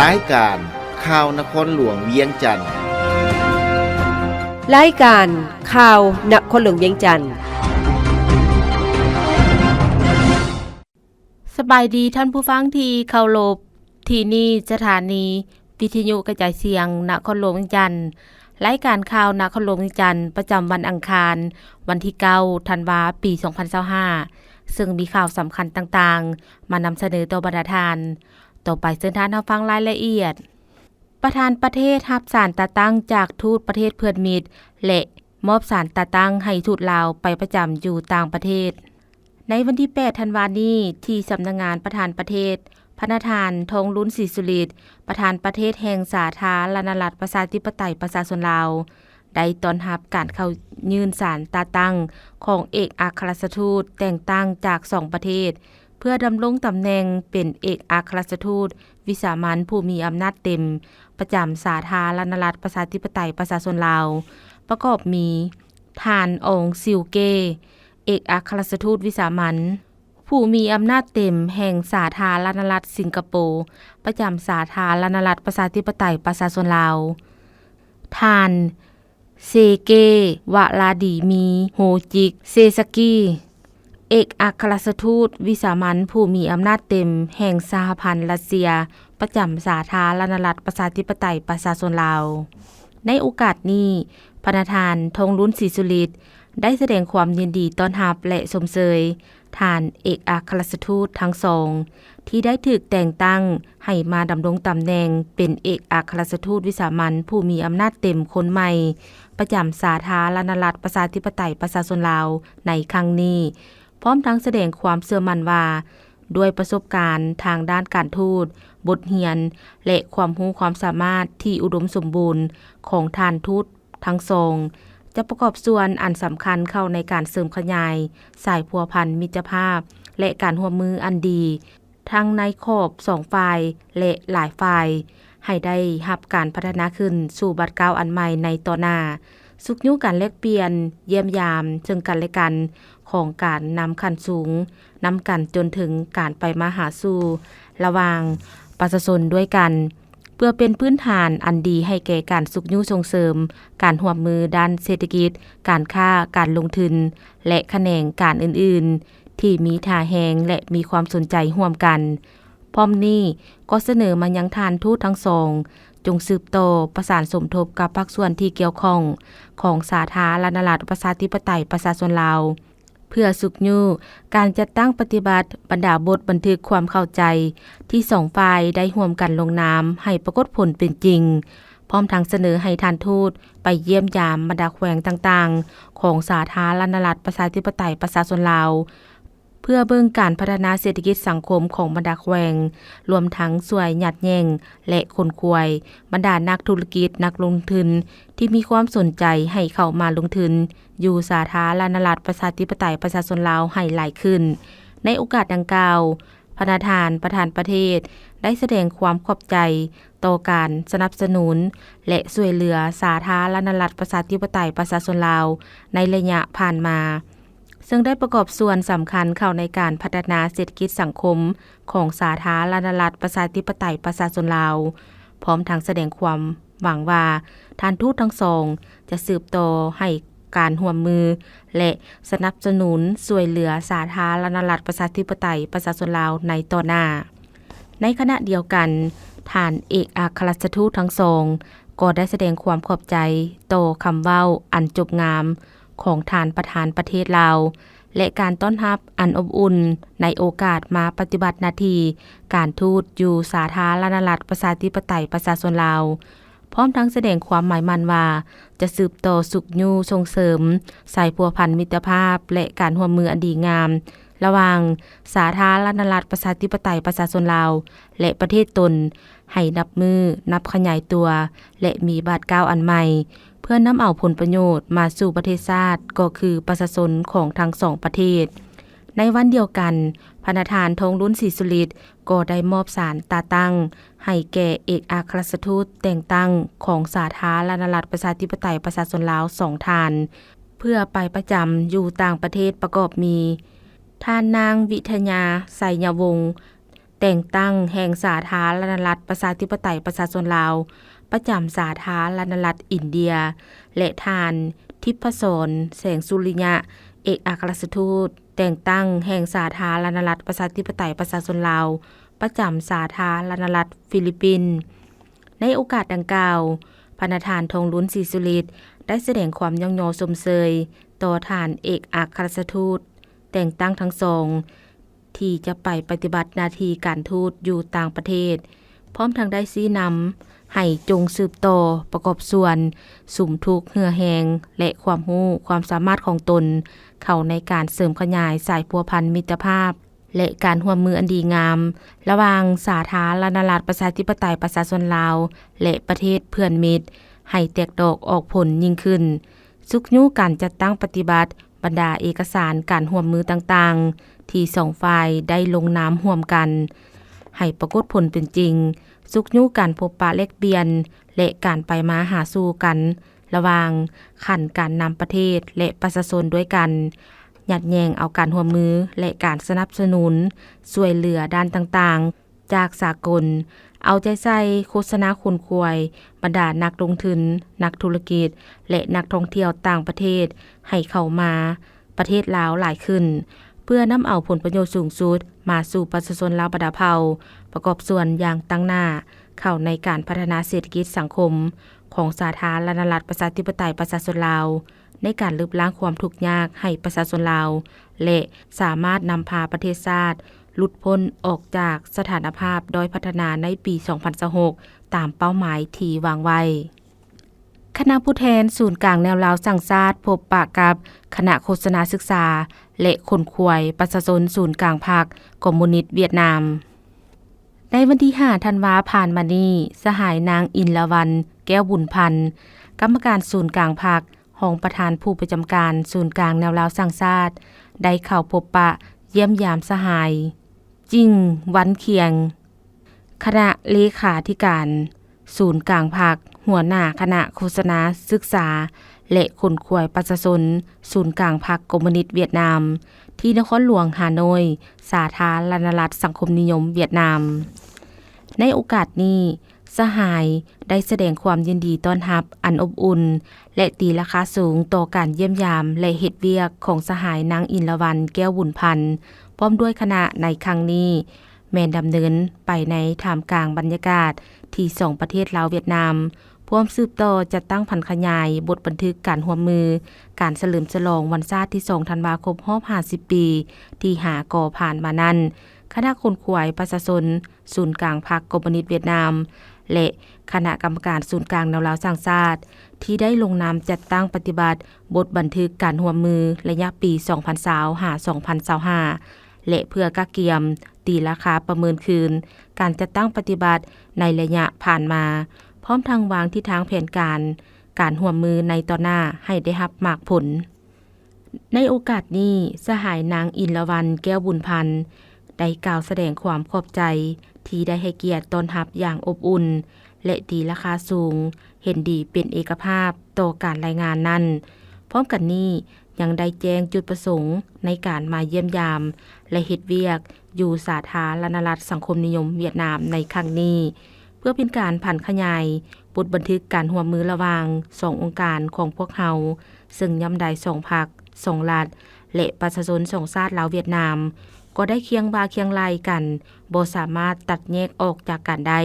ລາຍການຂ່າວນະຄອນຫຼວງວຽງຈັນ. ລາຍການຂ່າວນະຄອນຫຼວງວຽງຈັນ. ສະບາຍດີທ່ານຜູ້ຟັງທີ່ເຄົາລົບ, ທີ່ນີ້ສະຖານີວິທະຍຸກະຈາຍສຽງນະຄອນຫຼວງວຽງຈັນ. ລາຍການຂ່າວນະຄອນຫຼວງວຽງຈັນ ປະຈຳວັນອັງຄານ ວັນທີເກົ້າ ທັນວາ ປີສອງພັນຊາວຫ້າ ເຊິ່ງມີຂ່າວສຳຄັນຕ່າງໆ ມານຳສະເໜີຕໍ່ບັນດາທ່ານ. ຕໍ່ໄປເຊີນທ່ານຮັບຟັງລາຍລະອຽດ. ປະທານປະເທດຮັບສານຕາຕັ້ງຈາກທູດປະເທດເພື່ອນມິດ ແລະ ມອບສານຕາຕັ້ງໃຫ້ທູດລາວໄປປະຈຳຢູ່ຕ່າງປະເທດ. ໃນວັນທີແປດ ທັນວານີ້ ທີ່ສຳນັກງານປະທານປະເທດ, ພະນະທ່ານ ທອງລຸນ ສີສຸລິດ, ປະທານປະເທດແຫ່ງສາທາລະນະລັດປະຊາທິປະໄຕປະຊາຊົນລາວ ໄດ້ຕ້ອນຮັບການເຂົ້າຍື່ນສານຕາຕັ້ງຂອງເອກອັກຄະລັດຖະທູດແຕ່ງຕັ້ງຈາກສອງປະເທດ ເພື່ອດຳລົງຕຳແໜ່ງເປັນເອກອັກຄະລັດຖະທູດວິສາມັນຜູ້ມີອຳນາດເຕັມປະຈຳສາທາລະນະລັດປະຊາທິປະໄຕປະຊາຊົນລາວ ປະກອບມີ ທ່ານ ອອງ ຊິວເກ ເອກອັກຄະລັດຖະທູດວິສາມັນຜູ້ມີອຳນາດເຕັມແຫ່ງສາທາລະນະລັດສິງກະໂປ ປະຈຳສາທາລະນະລັດປະຊາທິປະໄຕປະຊາຊົນລາວ, ທ່ານ ເຊເກ ວະລາດີມີ ໂຮຈິກ ເຊສະກີ ເອກອັກຄະລັດຖະທູດວິສາມັນຜູ້ມີອຳນາດເຕັມແຫ່ງສະຫະພັນຣັດເຊຍ ປະຈຳສາທາລະນະລັດປະຊາທິປະໄຕປະຊາຊົນລາວ. ໃນໂອກາດນີ້, ພະນະທ່ານ ທອງລຸນ ສີສຸລິດ ໄດ້ສະແດງຄວາມຍິນດີຕ້ອນຮັບ ແລະ ຊົມເຊີຍທ່ານເອກອັກຄະລັດຖະທູດທັງສອງ ທີ່ໄດ້ຖືກແຕ່ງຕັ້ງໃຫ້ມາດຳລົງຕຳແໜ່ງເປັນເອກອັກຄະລັດຖະທູດວິສາມັນຜູ້ມີອຳນາດເຕັມຄົນໃໝ່ ປະຈຳສາທາລະນະລັດປະຊາທິປະໄຕປະຊາຊົນລາວໃນຄັ້ງນີ້, ພ້ອມທັງສະແດງຄວາມເຊື່ອໝັ້ນວ່າ ດ້ວຍປະສົບການທາງດ້ານການທູດ, ບົດຮຽນ ແລະ ຄວາມຮູ້ຄວາມສາມາດທີ່ອຸດົມສົມບູນຂອງທ່ານທູດທັງສອງ ຈະປະກອບສ່ວນອັນສຳຄັນເຂົ້າໃນການເສີມຂະຫຍາຍສາຍພົວພັນມິດຕະພາບ ແລະ ການຮ່ວມມືອັນດີ ທັງໃນຂອບສອງຝ່າຍ ແລະ ຫຼາຍຝ່າຍ ໃຫ້ໄດ້ຮັບການພັດທະນາຂຶ້ນສູ່ບາດກ້າວອັນໃໝ່ໃນຕໍ່ໜ້າ, ຊຸກຍູ້ການແລກປ່ຽນ, ຢ້ຽມຢາມເຊິ່ງກັນແລະກັນຂອງການນຳຂັ້ນສູງນຳກັນຈົນເຖິງການໄປມາຫາສູ່ລະຫວ່າງປະຊາຊົນດ້ວຍກັນ, ເພື່ອເປັນພື້ນຖານອັນດີໃຫ້ແກ່ການຊຸກຍູ້ສົ່ງເສີມການຮ່ວມມືດ້ານເສດຖະກິດ, ການຄ້າ, ການລົງທຶນ ແລະ ຂະແໜງການອື່ນໆ ທີ່ມີທ່າແຮງ ແລະ ມີຄວາມສົນໃຈຮ່ວມກັນ. ພ້ອມນີ້ກໍສະເໜີມາຍັງທ່ານທູດທັງສອງ ຈົ່ງສືບຕໍ່ປະສານສົມທົບກັບພາກສ່ວນທີ່ກ່ຽວຂ້ອງຂອງສາທາລະນະລັດປະຊາທິປະໄຕປະຊາຊົນລາວ ເພື່ອຊຸກຍູ້ການຈັດຕັ້ງປະຕິບັດບັນດາບົດບັນທຶກຄວາມເຂົ້າໃຈທີ່ສອງຝ່າຍໄດ້ຮ່ວມກັນລົງນາມໃຫ້ປາກົດຜົນເປັນຈິງ, ພ້ອມທັງສະເໜີໃຫ້ທ່ານທູດໄປຢ້ຽມຢາມບັນດາແຂວງຕ່າງໆຂອງສາທາລະນະລັດປະຊາທິປະໄຕປະຊາຊົນລາວ ເພື່ອເບິ່ງການພັດທະນາເສດຖະກິດສັງຄົມຂອງບັນດາແຂວງ, ລວມທັງຊ່ວຍຍາດແຍ່ງ ແລະ ຂົນຂວາຍບັນດານັກທຸລະກິດ, ນັກລົງທຶນທີ່ມີຄວາມສົນໃຈໃຫ້ເຂົ້າມາລົງທຶນຢູ່ສາທາລະນະລັດປະຊາທິປະໄຕປະຊາຊົນລາວໃຫ້ຫຼາຍຂຶ້ນ. ໃນໂອກາດດັ່ງກ່າວ, ພະນະທ່ານປະທານປະເທດໄດ້ສະແດງຄວາມຂອບໃຈຕໍ່ການສະໜັບສະໜູນ ແລະ ຊ່ວຍເຫຼືອສາທາລະນະລັດປະຊາທິປະໄຕປະຊາຊົນລາວໃນໄລຍະຜ່ານມາ. ເຊິ່ງໄດ້ປະກອບສ່ວນສຳຄັນເຂົ້າໃນການພັດທະນາເສດຖະກິດສັງຄົມຂອງສາທາລະນະລັດປະຊາທິປະໄຕປະຊາຊົນລາວ, ພ້ອມທັງສະແດງຄວາມຫວັງວ່າທ່ານທູດທັງສອງຈະສືບຕໍ່ໃຫ້ການຮ່ວມມື ແລະ ສະໜັບສະໜູນຊ່ວຍເຫຼືອສາທາລະນະລັດປະຊາທິປະໄຕປະຊາຊົນລາວໃນຕໍ່ໜ້າ. ໃນຂະນະດຽວກັນ, ທ່ານເອກອັກຄະລັດຖະທູດທັງສອງກໍໄດ້ສະແດງຄວາມຂອບໃຈຕໍ່ຄຳເວົ້າອັນຈົບງາມຂອງທ່ານປະທານປະເທດລາວ ແລະ ການຕ້ອນຮັບອັນອົບອຸ່ນໃນໂອກາດມາປະຕິບັດໜ້າທີ່ການທູດຢູ່ສາທາລະນະລັດປະຊາທິປະໄຕປະຊາຊົນລາວ, ພ້ອມທັງສະແດງຄວາມໝາຍໝັ້ນວ່າຈະສືບຕໍ່ຊຸກຍູ້ສົ່ງເສີມສາຍພົວພັນມິດຕະພາບ ແລະ ການຮ່ວມມືອັນດີງາມ ລະຫວ່າງສາທາລະນະລັດປະຊາທິປະໄຕປະຊາຊົນລາວ ແລະ ປະເທດຕົນ ໃຫ້ນັບມື້ນັບຂະຫຍາຍຕົວ ແລະ ມີບາດກ້າວອັນໃໝ່ ເພື່ອນຳເອົາຜົນປະໂຫຍດມາສູ່ປະເທດຊາດ ກໍຄືປະຊາຊົນຂອງທັງສອງປະເທດ. ໃນວັນດຽວກັນ, ພະນະທ່ານ ທອງລຸນ ສີສຸລິດ ກໍໄດ້ມອບສານຕາຕັ້ງໃຫ້ແກ່ເອກອັກຄະລັດຖະທູດແຕ່ງຕັ້ງຂອງສາທາລະນະລັດປະຊາທິປະໄຕປະຊາຊົນລາວສອງທ່ານ ເພື່ອໄປປະຈຳຢູ່ຕ່າງປະເທດ ປະກອບມີ ທ່ານນາງ ວິທະຍາ ໄຊຍະວົງ ແຕ່ງຕັ້ງແຫ່ງສາທາລະນະລັດ ປະຊາທິປະໄຕ ປະຊາຊົນລາວ ປະຈຳສາທາລະນະລັດອິນເດຍ ແລະ ທ່ານ ທິບພະສອນ ແສງສຸລິຍະ ເອກອັກຄະລັດຖະທູດແຕ່ງຕັ້ງແຫ່ງສາທາລະນະລັດ ປະຊາທິປະໄຕ ປະຊາຊົນລາວ ປະຈຳສາທາລະນະລັດຟີລິບປິນ. ໃນໂອກາດດັ່ງກ່າວ, ພະນະທ່ານ ທອງລຸນ ສີສຸລິດ ໄດ້ສະແດງຄວາມຍ້ອງຍໍຊົມເຊີຍຕໍ່ທ່ານເອກອັກຄະລັດຖະທູດແຕ່ງຕັ້ງທັງສອງ ທີ່ຈະໄປປະຕິບັດໜ້າທີ່ການທູດຢູ່ຕ່າງປະເທດ, ພ້ອມທັງໄດ້ຊີ້ນຳໃຫ້ຈົ່ງສືບຕໍ່ປະກອບສ່ວນສຸມທຸກເຫື່ອແຮງ ແລະ ຄວາມຮູ້ຄວາມສາມາດຂອງຕົນເຂົ້າໃນການເສີມຂະຫຍາຍສາຍພົວພັນມິດຕະພາບ ແລະ ການຮ່ວມມືອັນດີງາມ ລະຫວ່າງສາທາລະນະລັດ ປະຊາທິປະໄຕ ປະຊາຊົນລາວ ແລະ ປະເທດເພື່ອນມິດ ໃຫ້ແຕກດອກອອກຜົນຍິ່ງຂຶ້ນ, ຊຸກຍູ້ການຈັດຕັ້ງປະຕິບັດບັນດາເອກະສານການຮ່ວມມືຕ່າງໆ ທີ່ສອງຝ່າຍໄດ້ລົງນາມຮ່ວມກັນ ໃຫ້ປາກົດຜົນເປັນຈິງ, ຊຸກຍູ້ການພົບປະແລກປ່ຽນ ແລະ ການໄປມາຫາສູ່ກັນ ລະຫວ່າງຂັ້ນການນຳປະເທດ ແລະ ປະຊາຊົນດ້ວຍກັນ, ຍັດແຍ່ງເອົາການຮ່ວມມື ແລະ ການສະໜັບສະໜູນຊ່ວຍເຫຼືອດ້ານຕ່າງໆ ຈາກສາກົນ, ເອົາໃຈໃສ່ໂຄສະນາຂົນຂວາຍບັນດານັກລົງທຶນ, ນັກທຸລະກິດ ແລະ ນັກທ່ອງທ່ຽວຕ່າງປະເທດໃຫ້ເຂົ້າມາປະເທດລາວຫຼາຍຂຶ້ນ, ເພື່ອນຳເອົາຜົນປະໂຫຍດສູງສຸດມາສູ່ປະຊາຊົນລາວບັນດາເຜົ່າ, ປະກອບສ່ວນຢ່າງຕັ້ງໜ້າເຂົ້າໃນການພັດທະນາເສດຖະກິດສັງຄົມຂອງສາທາລະນະລັດ ປະຊາທິປະໄຕ ປະຊາຊົນລາວ, ໃນການລຶບລ້າງຄວາມທຸກຍາກໃຫ້ປະຊາຊົນລາວ ແລະ ສາມາດນຳພາປະເທດຊາດ ຫຼຸດພົ້ນອອກຈາກສະຖານະພາບດ້ອຍພັດທະນາໃນປີສອງພັນຊາວຫົກ ຕາມເປົ້າໝາຍທີ່ວາງໄວ້. ຄະນະຜູ້ແທນສູນກາງແນວລາວສ້າງຊາດ ພົບປະກັບຄະນະໂຄສະນາສຶກສາ ແລະ ຂົນຂວາຍປະຊາຊົນສູນກາງພັກຄອມມູນິດຫວຽດນາມ. ໃນວັນທີຫ້າ ທັນວາຜ່ານມານີ້, ສະຫາຍນາງ ອິນລະວັນ ແກ້ວບຸນພັນ, ກຳມະການສູນກາງພັກ, ຮອງປະທານຜູ້ປະຈຳການສູນກາງແນວລາວສ້າງຊາດ ໄດ້ເຂົ້າພົບປະຢ້ຽມຢາມສະຫາຍ ຈິງ ວັນຄຽງ, ຄະນະເລຂາທິການສູນກາງພັກ, ຫົວໜ້າຄະນະໂຄສະນາສຶກສາ ແລະ ຂົນຂວາຍປະຊາຊົນສູນກາງພັກຄອມມູນິດຫວຽດນາມ ທີ່ນະຄອນຫຼວງຮ່າໂນ້ຍ, ສາທາລະນະລັດສັງຄົມນິຍົມຫວຽດນາມ. ໃນໂອກາດນີ້, ສະຫາຍໄດ້ສະແດງຄວາມຍິນດີຕ້ອນຮັບອັນອົບອຸ່ນ ແລະ ຕີລາຄາສູງຕໍ່ການຢ້ຽມຢາມ ແລະ ເຮັດວຽກຂອງສະຫາຍນາງ ອິນລະວັນ ແກ້ວບຸນພັນ ພ້ອມດ້ວຍຄະນະໃນຄັ້ງນີ້ ແມ່ນດຳເນີນໄປໃນທ່າມກາງບັນຍາກາດທີ່ສອງປະເທດລາວ-ຫວຽດນາມ ພວມສືບຕໍ່ຈັດຕັ້ງຜັນຂະຫຍາຍບົດບັນທຶກການຮ່ວມມື ການສະເຫຼີມສະຫຼອງວັນຊາດທີສອງ ທັນວາ ຄົບຮອບຫ້າສິບປີ ທີ່ຫາກໍ່ຜ່ານມານັ້ນ, ຄະນະຂົນຂວາຍປະຊາຊົນສູນກາງພັກຄອມມູນິດຫວຽດນາມ ແລະ ຄະນະກຳມະການສູນກາງແນວລາວສ້າງຊາດ ທີ່ໄດ້ລົງນາມຈັດຕັ້ງປະຕິບັດບົດບັນທຶກການຮ່ວມມືໄລຍະປີສອງພັນຊາວ ຫາ ສອງພັນຊາວຫ້າ ແລະ ເພື່ອກະກຽມຕີລາຄາປະເມີນຄືນການຈັດຕັ້ງປະຕິບັດໃນໄລຍະຜ່ານມາ, ພ້ອມທັງວາງທິດທາງແຜນການການຮ່ວມມືໃນຕໍ່ໜ້າໃຫ້ໄດ້ຮັບໝາກຜົນ. ໃນໂອກາດນີ້, ສະຫາຍນາງ ອິນລະວັນ ແກ້ວບຸນພັນ ໄດ້ກ່າວສະແດງຄວາມຂອບໃຈທີ່ໄດ້ໃຫ້ກຽດຕ້ອນຮັບຢ່າງອົບອຸ່ນ ແລະ ຕີລາຄາສູງ, ເຫັນດີເປັນເອກະພາບຕໍ່ການລາຍງານນັ້ນ. ພ້ອມກັນນີ້, ຍັງໄດ້ແຈ້ງຈຸດປະສົງໃນການມາຢ້ຽມຢາມ ແລະ ເຮັດວຽກຢູ່ສາທາລະນະລັດສັງຄົມນິຍົມຫວຽດນາມໃນຄັ້ງນີ້ ເພື່ອເປັນການຜັນຂະຫຍາຍບົດບັນທຶກການຮ່ວມມືລະຫວ່າງສອງອົງການຂອງພວກເຮົາ, ເຊິ່ງຍ່ອມໃດສອງພັກ, ສອງລັດ ແລະ ປະຊາຊົນສອງຊາດລາວຫວຽດນາມ ກໍໄດ້ຄຽງບ່າຄຽງໄຫຼ່ກັນ, ບໍ່ສາມາດຕັດແຍກອອກຈາກກັນໄດ້.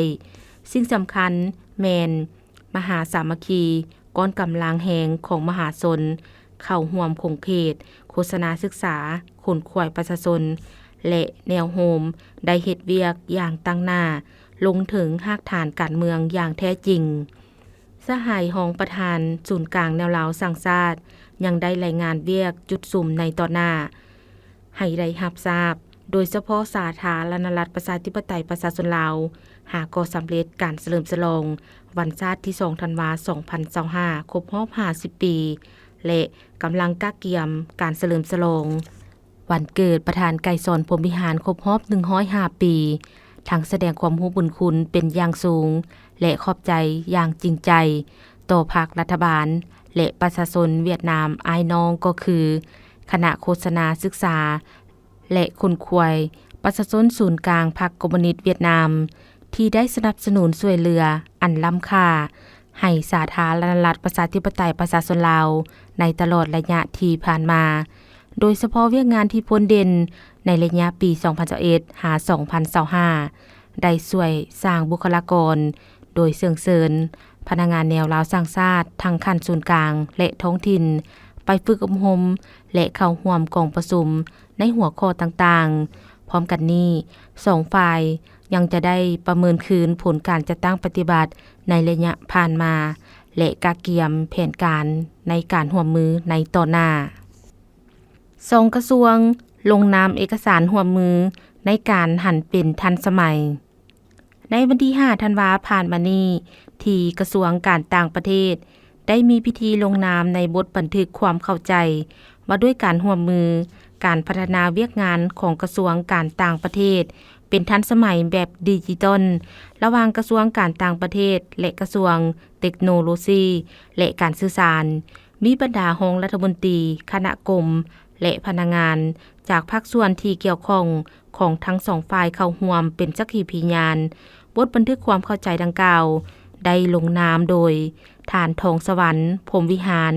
ສິ່ງສຳຄັນແມ່ນ ມະຫາສາມັກຄີ, ກ້ອນກຳລັງແຮງຂອງມະຫາຊົນ ເຂົ້າຮ່ວມຂົງເຂດໂຄສະນາສຶກສາ, ຂົນຂວາຍປະຊາຊົນ ແລະ ແນວໂຮມ ໄດ້ເຮັດວຽກຢ່າງຕັ້ງໜ້າ ລົງເຖິງຮາກຖານການເມືອງຢ່າງແທ້ຈິງ. ສະຫາຍຮອງປະທານສູນກາງແນວລາວສ້າງຊາດ ຍັງໄດ້ລາຍງານວຽກຈຸດສຸມໃນຕໍ່ໜ້າ ໃຫ້ໄດ້ຮັບຊາບ, ໂດຍສະເພາະສາທາລະນະລັດປະຊາທິປະໄຕປະຊາຊົນລາວ ຫາກໍ່ສຳເລັດການສະເຫຼີມສະຫຼອງວັນຊາດທີສອງ ທັນວາ ສອງພັນຊາວຫ້າ ຄົບຮອບຫ້າສິບປີ ແລະ ກຳລັງກະກຽມການສະເຫຼີມສະຫຼອງວັນເກີດປະທານໄກສອນ ພົມວິຫານ ຄົບຮອບໜຶ່ງຮ້ອຍຫ້າປີ, ທັງສະແດງຄວາມຮູ້ບຸນຄຸນເປັນຢ່າງສູງ ແລະ ຂອບໃຈຢ່າງຈິງໃຈຕໍ່ພັກລັດຖະບານ ແລະ ປະຊາຊົນຫວຽດນາມອ້າຍນ້ອງ ກໍຄື ຄະນະໂຄສະນາສຶກສາ ແລະ ຂົນຂວາຍ ປະຊາຊົນສູນກາງພັກຄອມມູນິດຫວຽດນາມ ທີ່ໄດ້ສະໜັບສະໜູນຊ່ວຍເຫຼືອອັນລ້ຳຄ່າໃຫ້ສາທາລະນະລັດ ປະຊາທິປະໄຕ ປະຊາຊົນລາວ ໃນຕະຫຼອດໄລຍະທີ່ຜ່ານມາ, ໂດຍສະເພາະວຽກງານທີ່ພົ້ນເດັ່ນໃນໄລຍະປີສອງພັນຊາວເອັດ ຫາ ສອງພັນຊາວຫ້າ ໄດ້ຊ່ວຍສ້າງບຸກຄະລາກອນ ໂດຍເຊິ່ງເຊີນພະນັກງານແນວລາວສ້າງຊາດ ທັງຂັ້ນສູນກາງ ແລະ ທ້ອງຖິ່ນ ໄປຝຶກອົບຮົມ ແລະ ເຂົ້າຮ່ວມກອງປະຊຸມໃນຫົວຂໍ້ຕ່າງໆ. ພ້ອມກັນນີ້, ສອງຝ່າຍຍັງຈະໄດ້ປະເມີນຄືນຜົນການຈັດຕັ້ງປະຕິບັດໃນໄລຍະຜ່ານມາ ແລະ ກະກຽມແຜນການໃນການຮ່ວມມືໃນຕໍ່ໜ້າ. ສອງກະຊວງລົງນາມເອກະສານຮ່ວມມືໃນການຫັນເປັນທັນສະໄໝ. ໃນວັນທີຫ້າ ທັນວາຜ່ານມານີ້, ທີ່ກະຊວງການຕ່າງປະເທດ ໄດ້ມີພິທີລົງນາມໃນບົດບັນທຶກຄວາມເຂົ້າໃຈ ວ່າດ້ວຍການຮ່ວມມືການພັດທະນາວຽກງານຂອງກະຊວງການຕ່າງປະເທດ ເປັນທັນສະໄໝແບບດິຈິຕອນ ລະຫວ່າງກະຊວງການຕ່າງປະເທດ ແລະ ກະຊວງເຕັກໂນໂລຊີ ແລະ ການສື່ສານ. ມີບັນດາຮອງລັດຖະມົນຕີ, ຄະນະກົມ ແລະ ພະນັກງານຈາກພາກສ່ວນທີ່ກ່ຽວຂ້ອງຂອງທັງສອງຝ່າຍເຂົ້າຮ່ວມເປັນສັກຂີພິຍານ. ບົດບັນທຶກຄວາມເຂົ້າໃຈດັ່ງກ່າວ ໄດ້ລົງນາມໂດຍ ທ່ານ ທອງສະຫວັນ ພົມວິຫານ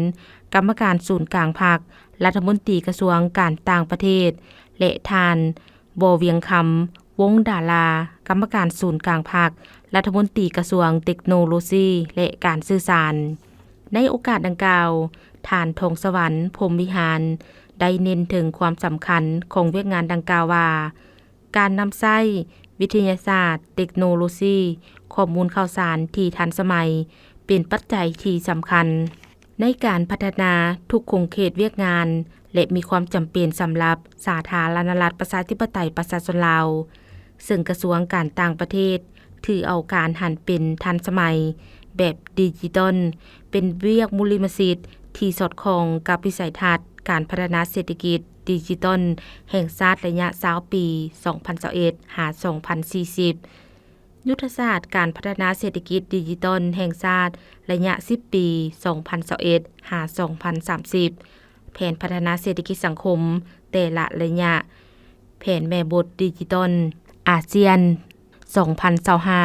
ກຳມະການສູນກາງພັກ, ລັດຖະມົນຕີກະຊວງການຕ່າງປະເທດ ແລະ ທ່ານ ບໍ່ວຽງຄຳ ວົງດາລາ ກຳມະການສູນກາງພັກ, ລັດຖະມົນຕີກະຊວງເຕັກໂນໂລຊີ ແລະ ການສື່ສານ. ໃນໂອກາດດັ່ງກ່າວ, ທ່ານ ທອງສະຫວັນ ພົມວິຫານ ໄດ້ເນັ້ນເຖິງຄວາມສຳຄັນຂອງວຽກງານດັ່ງກ່າວວ່າ ການນຳໃຊ້ວິທະຍາສາດ, ເຕັກໂນໂລຊີ, ຂໍ້ມູນຂ່າວສານທີ່ທັນສະໄໝ ເປັນປັດໄຈທີ່ສຳຄັນໃນການພັດທະນາທຸກຂົງເຂດວຽກງານ ແລະ ມີຄວາມຈຳເປັນສຳລັບສາທາລະນະລັດ ປະຊາທິປະໄຕ ປະຊາຊົນລາວ, ເຊິ່ງກະຊວງການຕ່າງປະເທດຖືເອົາການຫັນເປັນທັນສະໄໝແບບດິຈິຕອນ ເປັນວຽກບູລິມະສິດທີ່ສອດຄ່ອງກັບວິໄສທັດການພັດທະນາເສດຖະກິດດິຈິຕອນແຫ່ງຊາດໄລຍະຊາວປີ ສອງພັນຊາວເອັດ ຫາ ສອງພັນສີ່ສິບ. ຍຸດທະສາດການພັດທະນາເສດຖະກິດດິຈິຕອນແຫ່ງຊາດໄລຍະສິບປີ ສອງພັນຊາວເອັດ ຫາ ສອງພັນສາມສິບ, ແຜນພັດທະນາເສດຖະກິດສັງຄົມແຕ່ລະໄລຍະ, ແຜນແມ່ບົດດິຈິຕອນອາຊຽນ ສອງພັນຊາວຫ້າ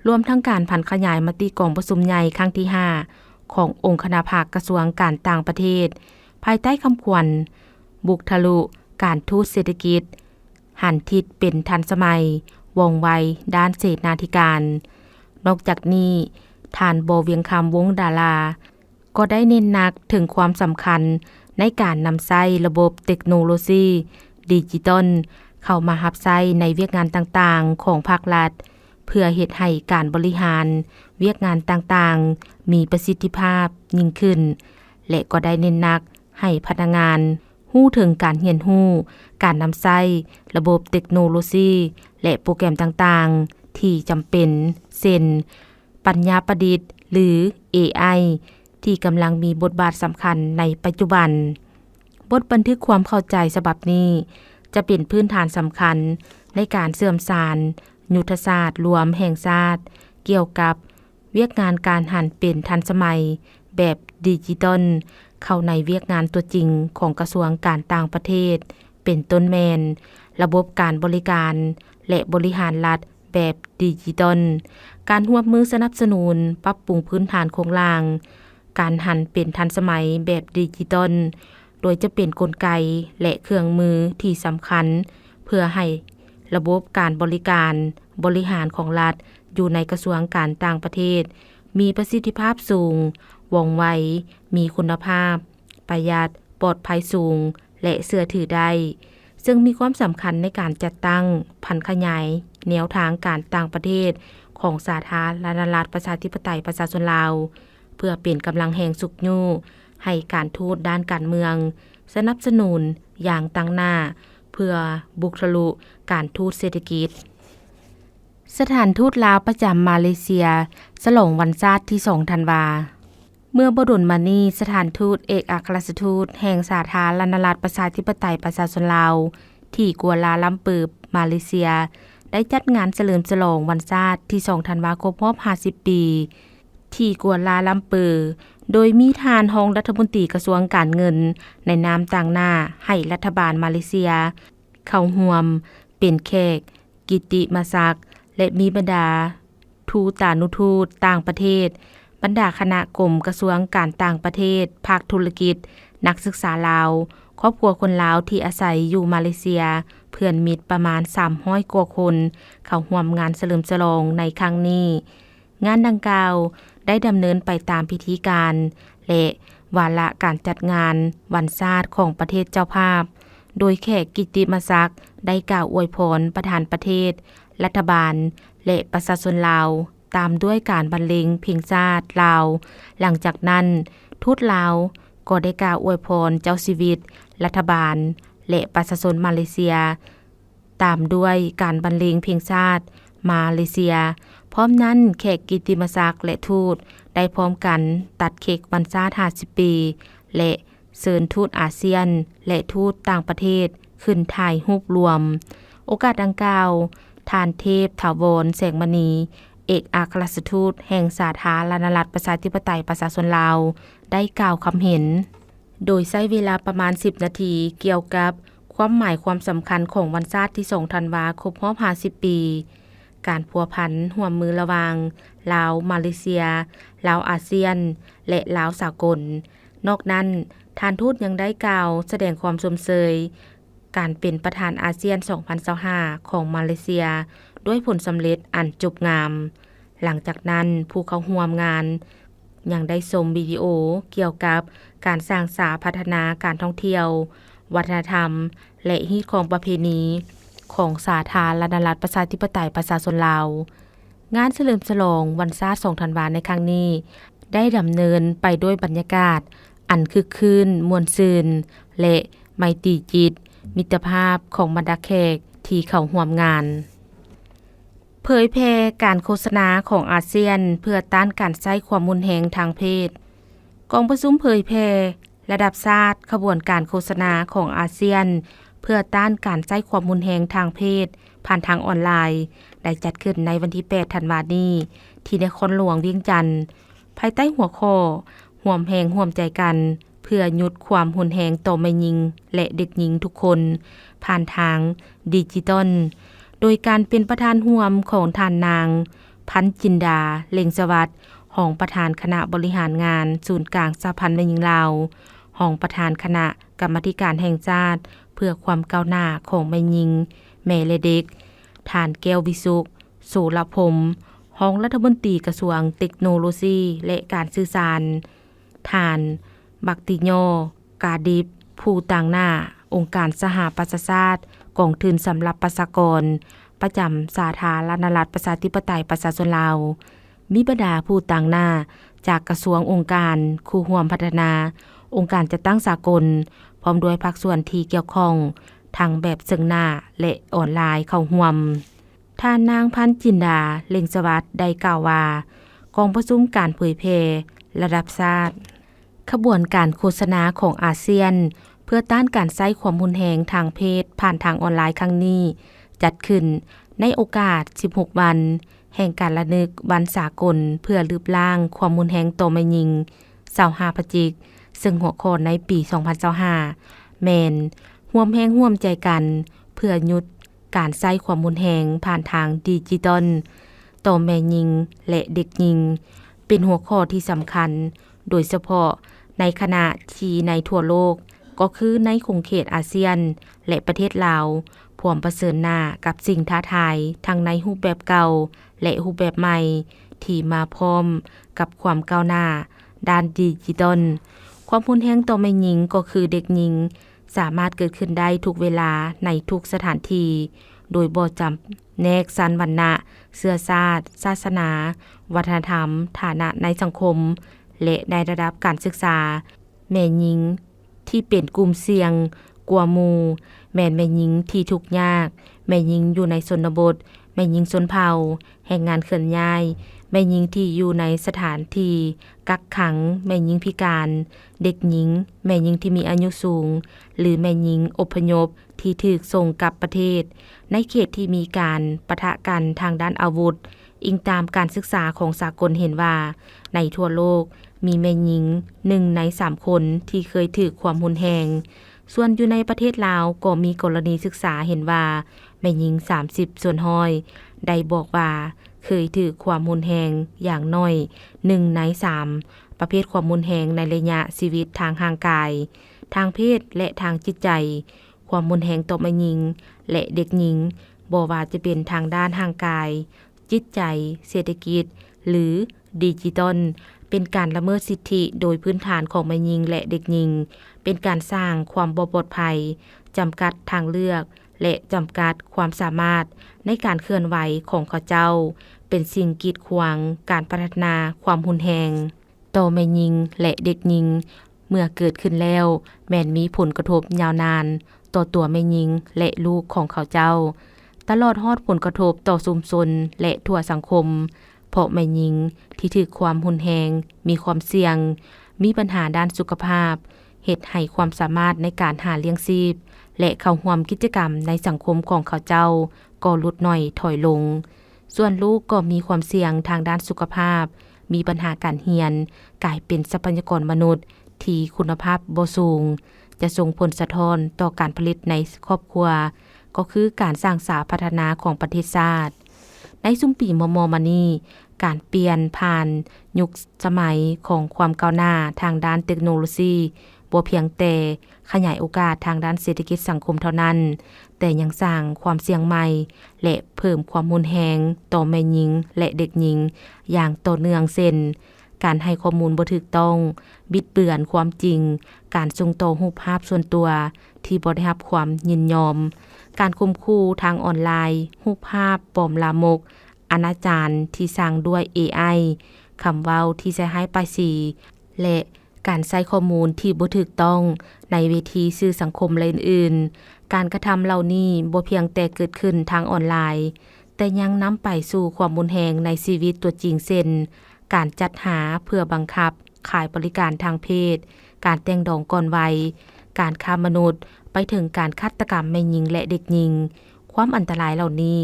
ລວມທັງການຜັນຂະຫຍາຍມະຕິກອງປະຊຸມໃຫຍ່ຄັ້ງທີຫ້າ ຂອງອົງຄະນະພັກກະຊວງການຕ່າງປະເທດ ພາຍໃຕ້ຄຳຂວັນ ບຸກທະລຸການທູດເສດຖະກິດ ຫັນທິດເປັນທັນສະໄໝ, ວ່ອງໄວດ້ານເສນາທິການ. ນອກຈາກນີ້, ທ່ານ ບໍ່ວຽງຄຳ ວົງດາລາ ກໍໄດ້ເນັ້ນໜັກເຖິງຄວາມສຳຄັນໃນການນຳໃຊ້ລະບົບເຕັກໂນໂລຊີດິຈິຕອນເຂົ້າມາຮັບໃຊ້ໃນວຽກງານຕ່າງໆຂອງພາກລັດ, ເພື່ອເຮັດໃຫ້ການບໍລິຫານວຽກງານຕ່າງໆມີປະສິດທິພາບຍິ່ງຂຶ້ນ ແລະ ກໍໄດ້ເນັ້ນໜັກ ໃຫ້ພະນັກງານຮູ້ເຖິງການຮຽນຮູ້ການນຳໃຊ້ລະບົບເຕັກໂນໂລຊີ ແລະ ໂປຣແກຣມຕ່າງໆທີ່ຈຳເປັນ ເຊັ່ນ ປັນຍາປະດິດ ຫຼື ເອໄອ ທີ່ກຳລັງມີບົດບາດສຳຄັນໃນປັດຈຸບັນ. ບົດບັນທຶກຄວາມເຂົ້າໃຈສະບັບນີ້ ຈະເປັນພື້ນຖານສຳຄັນໃນການເຊື່ອມສານຍຸດທະສາດລວມແຫ່ງຊາດ ກ່ຽວກັບ ວຽກງານການຫັນເປັນທັນສະໄໝແບບດິຈິຕອນ ເຂົ້າໃນວຽກງານຕົວຈິງຂອງກະຊວງການຕ່າງປະເທດ, ເປັນຕົ້ນແມ່ນລະບົບການບໍລິການ ແລະ ບໍລິຫານລັດແບບດິຈິຕອນ, ການຮ່ວມມືສະໜັບສະໜູນປັບປຸງພື້ນຖານໂຄງລ່າງ, ການຫັນເປັນທັນສະໄໝແບບດິຈິຕອນ, ໂດຍຈະເປັນກົນໄກ ແລະ ເຄື່ອງມືທີ່ສຳຄັນ ເພື່ອໃຫ້ລະບົບການບໍລິການບໍລິຫານຂອງລັດ ຢູ່ໃນກະຊວງການຕ່າງປະເທດ ມີປະສິດທິພາບສູງ, ວ່ອງໄວ, ມີຄຸນນະພາບ, ປະຢັດ, ປອດໄພສູງ ແລະ ເຊື່ອຖືໄດ້, ເຊິ່ງມີຄວາມສຳຄັນໃນການຈັດຕັ້ງຜັນຂະຫຍາຍແນວທາງການຕ່າງປະເທດຂອງສາທາລະນະລັດ ປະຊາທິປະໄຕ ປະຊາຊົນລາວ ເພື່ອເປັນກຳລັງແຮງຊຸກຍູ້ໃຫ້ການທູດດ້ານການເມືອງ ສະໜັບສະໜູນຢ່າງຕັ້ງໜ້າ ເພື່ອບຸກທະລຸການທູດເສດຖະກິດ. ສະຖານທູດລາວປະຈຳມາເລເຊຍ ສະຫຼອງວັນຊາດທີສອງທັນວາ. ເມື່ອບໍ່ດົນມານີ້, ສະຖານທູດເອກອັກຄະລັດຖະທູດແຫ່ງສາທາລະນະລັດ ປະຊາທິປະໄຕ ປະຊາຊົນລາວ ທີ່ກົວລາລຳເປີ, ມາເລເຊຍ ໄດ້ຈັດງານສະເຫຼີມສະຫຼອງວັນຊາດທີສອງທັນວາ ຄົບຮອບຫ້າສິບປີ ທີ່ກົວລາລຳເປີ, ໂດຍມີທ່ານຮອງລັດຖະມົນຕີກະຊວງການເງິນ ໃນນາມຕາງໜ້າໃຫ້ລັດຖະບານມາເລເຊຍ ເຂົ້າຮ່ວມ ເປັນແຂກກິດຕິມະສັກ ແລະ ມີບັນດາທູຕານຸທູດຕ່າງປະເທດ, ບັນດາຄະນະກົມກະຊວງການຕ່າງປະເທດ, ພາກທຸລະກິດ, ນັກສຶກສາລາວ, ຄອບຄົວຄົນລາວທີ່ອາໄສຢູ່ມາເລເຊຍ, ເພື່ອນມິດປະມານສາມຮ້ອຍກວ່າຄົນ ເຂົ້າຮ່ວມງານສະເຫຼີມສະຫຼອງໃນຄັ້ງນີ້. ງານດັ່ງກ່າວໄດ້ດຳເນີນໄປຕາມພິທີການ ແລະ ວາລະການຈັດງານວັນຊາດຂອງປະເທດເຈົ້າພາບ, ໂດຍແຂກກິດຕິມະສັກໄດ້ກ່າວອວຍພອນປະທານປະເທດ, ລັດຖະບານ ແລະ ປະຊາຊົນລາວ, ຕາມດ້ວຍການບັນເລງເພງຊາດລາວ. ຫຼັງຈາກນັ້ນ, ທູດລາວກໍໄດ້ກ່າວອວຍພອນເຈົ້າຊີວິດ, ລັດຖະບານ ແລະ ປະຊາຊົນມາເລເຊຍ, ຕາມດ້ວຍການບັນເລງເພງຊາດມາເລເຊຍ. ພ້ອມນັ້ນ, ແຂກກິດຕິມະສັກ ແລະ ທູດໄດ້ພ້ອມກັນຕັດເຄັກວັນຊາດຫ້າສິບປີ ແລະ ເຊີນທູດອາຊຽນ ແລະ ທູດຕ່າງປະເທດຂຶ້ນຖ່າຍຮູບລວມ. ໂອກາດດັ່ງກ່າວ, ທ່ານ ເທບຖາວອນ ແສງມະນີ, ເອກອັກຄະລັດຖະທູດແຫ່ງສາທາລະນະລັດ ປະຊາທິປະໄຕ ປະຊາຊົນລາວ ໄດ້ກ່າວຄຳເຫັນ ໂດຍໃຊ້ເວລາປະມານສິບນາທີ ກ່ຽວກັບຄວາມໝາຍຄວາມສຳຄັນຂອງວັນຊາດທີສອງທັນວາ ຄົບຮອບຫ້າສິບປີ, ການພົວພັນຮ່ວມມືລະຫວ່າງລາວ-ມາເລເຊຍ, ລາວ-ອາຊຽນ ແລະ ລາວສາກົນ. ນອກນັ້ນ, ທ່ານທູດຍັງໄດ້ກ່າວສະແດງຄວາມຊົມເຊີຍການເປັນປະທານອາຊຽນສອງພັນຊາວຫ້າຂອງມາເລເຊຍ ດ້ວຍຜົນສຳເລັດອັນຈົບງາມ. ຫຼັງຈາກນັ້ນ, ຜູ້ເຂົ້າຮ່ວມງານຍັງໄດ້ຊົມວິດີໂອກ່ຽວກັບການສ້າງສາພັດທະນາການທ່ອງທ່ຽວ, ວັດທະນະທຳ ແລະ ຮີດຄອງປະເພນີຂອງສາທາລະນະລັດ ປະຊາທິປະໄຕ ປະຊາຊົນລາວ. ງານສະເຫຼີມສະຫຼອງວັນຊາດສອງທັນວາໃນຄັ້ງນີ້ ໄດ້ດຳເນີນໄປດ້ວຍບັນຍາກາດອັນຄຶກຄື້ນ, ມ່ວນຊື່ນ ແລະ ໄມຕີຈິດມິດຕະພາບຂອງບັນດາແຂກທີ່ເຂົ້າຮ່ວມງານ. ເຜີຍແຜ່ການໂຄສະນາຂອງອາຊຽນເພື່ອຕ້ານການໃຊ້ຄວາມຮຸນແຮງທາງເພດ. ກອງປະຊຸມເຜີຍແຜ່ລະດັບຊາດຂະບວນການໂຄສະນາຂອງອາຊຽນ ເພື່ອຕ້ານການໃຊ້ຄວາມຮຸນແຮງທາງເພດຜ່ານທາງອອນລາຍ ໄດ້ຈັດຂຶ້ນໃນວັນທີແປດທັນວານີ້ ທີ່ນະຄອນຫຼວງວຽງຈັນ, ພາຍໃຕ້ຫົວຂໍ້ ຮ່ວມແຮງຮ່ວມໃຈກັນ ເພື່ອຢຸດຄວາມຮຸນແຮງຕໍ່ແມ່ຍິງ ແລະ ເດັກຍິງທຸກຄົນ ຜ່ານທາງດິຈິຕອນ, ໂດຍການເປັນປະທານຮ່ວມຂອງທ່ານນາງ ພັນຈິນດາ ເລັ່ງສະຫວັດ, ຮອງປະທານຄະນະບໍລິຫານງານສູນກາງສະຫະພັນແມ່ຍິງລາວ, ຮອງປະທານຄະນະກຳມາທິການແຫ່ງຊາດເພື່ອຄວາມກ້າວໜ້າຂອງແມ່ຍິງ, ແມ່ ແລະ ເດັກ, ທ່ານ ແກ້ວວິສຸກ ໂສລະພົມ, ຮອງລັດຖະມົນຕີກະຊວງເຕັກໂນໂລຊີ ແລະ ການສື່ສານ, ທ່ານ ບັກຕິຍໍ ກາດິບ ຜູ້ຕາງໜ້າອົງການສະຫະປະຊາຊາດ ກອງທຶນສຳລັບປະຊາກອນ ປະຈຳສາທາລະນະລັດ ປະຊາທິປະໄຕ ປະຊາຊົນລາວ, ມີບັນດາຜູ້ຕາງໜ້າຈາກກະຊວງ, ອົງການຄູ່ຮ່ວມພັດທະນາ, ອົງການຈັດຕັ້ງສາກົນ, ພ້ອມດ້ວຍພາກສ່ວນທີ່ກ່ຽວຂ້ອງ ທັງແບບເຊິ່ງໜ້າ ແລະ ອອນລາຍເຂົ້າຮ່ວມ. ທ່ານນາງ ພັນຈິນດາ ເລັ່ງສະຫວັດ ໄດ້ກ່າວວ່າ ກອງປະຊຸມການເຜີຍແຜ່ລະດັບຊາດ ຂະບວນການໂຄສະນາຂອງອາຊຽນ ເພື່ອຕ້ານການໃຊ້ຄວາມຮຸນແຮງທາງເພດຜ່ານທາງອອນລາຍຄັ້ງນີ້ ຈັດຂຶ້ນໃນໂອກາດສິບຫົກວັນແຫ່ງການລະນຶກວັນສາກົນເພື່ອລຶບລ້າງຄວາມຮຸນແຮງຕໍ່ແມ່ຍິງ ຊາວຫ້າພະຈິກ, ເຊິ່ງຫົວຂໍ້ໃນປີສອງພັນຊາວຫ້າ ແມ່ນ ຮ່ວມແຮງຮ່ວມໃຈກັນເພື່ອຢຸດ ການໃຊ້ຄວາມຮຸນແຮງຜ່ານທາງດິຈິຕອນຕໍ່ແມ່ຍິງ ແລະ ເດັກຍິງ ເປັນຫົວຂໍ້ທີ່ສຳຄັນ, ໂດຍສະເພາະໃນຂະນະທີ່ໃນທົ່ວໂລກ, ກໍຄືໃນຂົງເຂດອາຊຽນ ແລະ ປະເທດລາວ, ພວມປະເຊີນໜ້າກັບສິ່ງທ້າທາຍ ທັງໃນຮູບແບບເກົ່າ ແລະ ຮູບແບບໃໝ່ ທີ່ມາພ້ອມກັບຄວາມກ້າວໜ້າດ້ານດິຈິຕອນ. ຄວາມຮຸນແຮງຕໍ່ແມ່ຍິງ ກໍຄືເດັກຍິງ ສາມາດເກີດຂຶ້ນໄດ້ທຸກເວລາໃນທຸກສະຖານທີ່ ໂດຍບໍ່ຈຳແນກຊັ້ນວັນນະ, ເຊື້ອຊາດ, ສາສະໜາ, ວັດທະນະທຳ, ຖານະໃນສັງຄົມ ແລະ ໃນລະດັບການສຶກສາ. ແມ່ຍິງທີ່ເປັນກຸ່ມສ່ຽງກວ່າໝູ່ ແມ່ນແມ່ຍິງທີ່ທຸກຍາກ, ແມ່ຍິງຢູ່ໃນຊົນນະບົດ, ແມ່ຍິງຊົນເຜົ່າ, ແຮງງານເຄື່ອນຍ້າຍ, ແມ່ຍິງທີ່ຢູ່ໃນສະຖານທີ່ກັກຂັງ, ແມ່ຍິງພິການ, ເດັກຍິງ, ແມ່ຍິງທີ່ມີອາຍຸສູງ ຫຼື ແມ່ຍິງອົບພະຍົບທີ່ຖືກສົ່ງກັບປະເທດ ໃນເຂດທີ່ມີການປະທະກັນທາງດ້ານອາວຸດ. ອີງຕາມການສຶກສາຂອງສາກົນເຫັນວ່າ ໃນທົ່ວໂລກມີແມ່ຍິງໜຶ່ງໃນສາມຄົນທີ່ເຄີຍຖືກຄວາມຮຸນແຮງ ສ່ວນຢູ່ໃນປະເທດລາວກໍມີກໍລະນີສຶກສາເຫັນວ່າ ແມ່ຍິງສາມສິບສ່ວນຮ້ອຍໄດ້ບອກວ່າເຄີຍຖືກຄວາມຮຸນແຮງຢ່າງໜ້ອຍໜຶ່ງໃນສາມປະເພດຄວາມຮຸນແຮງໃນໄລຍະຊີວິດທາງຮ່າງກາຍ, ທາງເພດ ແລະ ທາງຈິດໃຈ. ຄວາມຮຸນແຮງຕໍ່ແມ່ຍິງ ແລະ ເດັກຍິງ ບໍ່ວ່າຈະເປັນທາງດ້ານຮ່າງກາຍ, ຈິດໃຈ, ເສດຖະກິດ ຫຼື ດິຈິຕອນ ເປັນການລະເມີດສິດທິໂດຍພື້ນຖານຂອງແມ່ຍິງ ແລະ ເດັກຍິງ, ເປັນການສ້າງຄວາມບໍ່ປອດໄພ, ຈຳກັດທາງເລືອກ ແລະ ຈຳກັດຄວາມສາມາດໃນການເຄື່ອນໄຫວຂອງເຂົາເຈົ້າ, ເປັນສິ່ງກີດຂວາງການພັດທະນາຄວາມຮຸນແຮງ. ຕໍ່ແມ່ຍິງ ແລະ ເດັກຍິງ ເມື່ອເກີດຂຶ້ນແລ້ວ ແມ່ນມີຜົນກະທົບຍາວນານຕໍ່ຕົວແມ່ຍິງ ແລະ ລູກຂອງເຂົາເຈົ້າ, ຕະຫຼອດຮອດຜົນກະທົບຕໍ່ຊຸມຊົນ ແລະ ທົ່ວສັງຄົມ, ເພາະແມ່ຍິງທີ່ຖືກຄວາມຮຸນແຮງມີຄວາມສ່ຽງມີບັນຫາດ້ານສຸຂະພາບ, ເຮັດໃຫ້ຄວາມສາມາດໃນການຫາລ້ຽງຊີບ ແລະ ເຂົ້າຮ່ວມກິດຈະກຳໃນສັງຄົມຂອງເຂົາເຈົ້າກໍຫຼຸດໜ້ອຍຖອຍລົງ. ສ່ວນລູກກໍມີຄວາມສ່ຽງທາງດ້ານສຸຂະພາບ, ມີບັນຫາການຮຽນ, ກາຍເປັນຊັບພະຍາກອນມະນຸດທີ່ຄຸນນະພາບບໍ່ສູງ, ຈະສົ່ງຜົນສະທ້ອນຕໍ່ການຜະລິດໃນຄອບຄົວ, ກໍຄືການສ້າງສາພັດທະນາຂອງປະເທດຊາດ. ໃນຊຸມປີມໍ່ໆມານີ້, ການປ່ຽນຜ່ານຍຸກສະໄໝຂອງຄວາມກ້າວໜ້າທາງດ້ານເຕັກໂນໂລຊີ ບໍ່ພຽງແຕ່ຂະຫຍາຍໂອກາດທາງດ້ານເສດຖະກິດສັງຄົມເທົ່ານັ້ນ, ແຕ່ຍັງສ້າງຄວາມສ່ຽງໃໝ່ ແລະ ເພີ່ມຄວາມຮຸນແຮງຕໍ່ແມ່ຍິງ ແລະ ເດັກຍິງຢ່າງຕໍ່ເນື່ອງ ເຊັ່ນ ການໃຫ້ຂໍ້ມູນບໍ່ຖືກຕ້ອງ, ບິດເບືອນຄວາມຈິງ, ການສົ່ງຕໍ່ຮູບພາບສ່ວນຕົວທີ່ບໍ່ໄດ້ຮັບຄວາມຍິນຍອມ, ການຂົ່ມຂູ່ທາງອອນລາຍ, ຮູບພາບປອມລາມົກ, ອະນາຈານທີ່ສ້າງດ້ວຍເອໄອ, ຄຳເວົ້າທີ່ໃສ່ຮ້າຍປ້າຍສີ ແລະ ການໃຊ້ຂໍ້ມູນທີ່ບໍ່ຖືກຕ້ອງໃນເວທີສື່ສັງຄົມ ແລະ ອື່ນໆ. ການກະທຳເຫຼົ່ານີ້ບໍ່ພຽງແຕ່ເກີດຂຶ້ນທາງອອນລາຍ, ແຕ່ຍັງນຳໄປສູ່ຄວາມຮຸນແຮງໃນຊີວິດຕົວຈິງ ເຊັ່ນ ການຈັດຫາເພື່ອບັງຄັບຂາຍບໍລິການທາງເພດ, ການແຕ່ງດອງກ່ອນໄວ, ການຄ້າມະນຸດ, ໄປເຖິງການຄາດຕະກຳແມ່ຍິງ ແລະ ເດັກຍິງ. ຄວາມອັນຕະລາຍເຫຼົ່ານີ້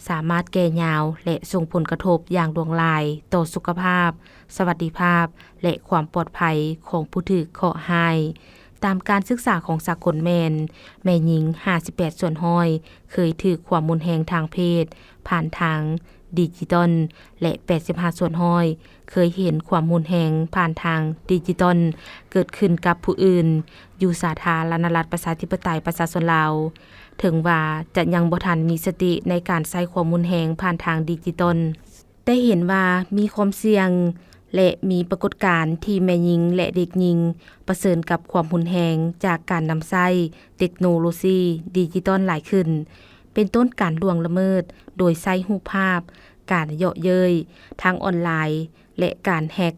ສາມາດແກ່ຍາວ ແລະ ສົ່ງຜົນກະທົບຢ່າງຫຼວງຫຼາຍຕໍ່ສຸຂະພາບ, ສະຫວັດດີພາບ ແລະ ຄວາມປອດໄພຂອງຜູ້ຖືກເຄາະຮ້າຍ. ຕາມການສຶກສາຂອງສາກົນແມ່ນ ແມ່ຍິງຫ້າສິບແປດສ່ວນຮ້ອຍເຄີຍຖືກຄວາມຮຸນແຮງທາງເພດຜ່ານທາງດິຈິຕອນ ແລະ ແປດສິບຫ້າສ່ວນຮ້ອຍເຄີຍເຫັນຄວາມຮຸນແຮງຜ່ານທາງດິຈິຕອນເກີດຂຶ້ນກັບຜູ້ອື່ນ ຢູ່ສາທາລະນະລັດ ປະຊາທິປະໄຕ ປະຊາຊົນລາວ, ເຖິງວ່າຈະຍັງບໍ່ທັນມີສະຕິໃນການໃຊ້ຄວາມຮຸນແຮງຜ່ານທາງດິຈິຕອນ, ແຕ່ເຫັນວ່າມີຄວາມສ່ຽງ ແລະ ມີປາກົດການທີ່ແມ່ຍິງ ແລະ ເດັກຍິງປະເຊີນກັບຄວາມຮຸນແຮງຈາກການນຳໃຊ້ເຕັກໂນໂລຊີດິຈິຕອນຫຼາຍຂຶ້ນ, ເປັນຕົ້ນການລ່ວງລະເມີດໂດຍໃຊ້ຮູບພາບ, ການເຍາະເຍີ້ຍທາງອອນລາຍ ແລະ ການແຮັກ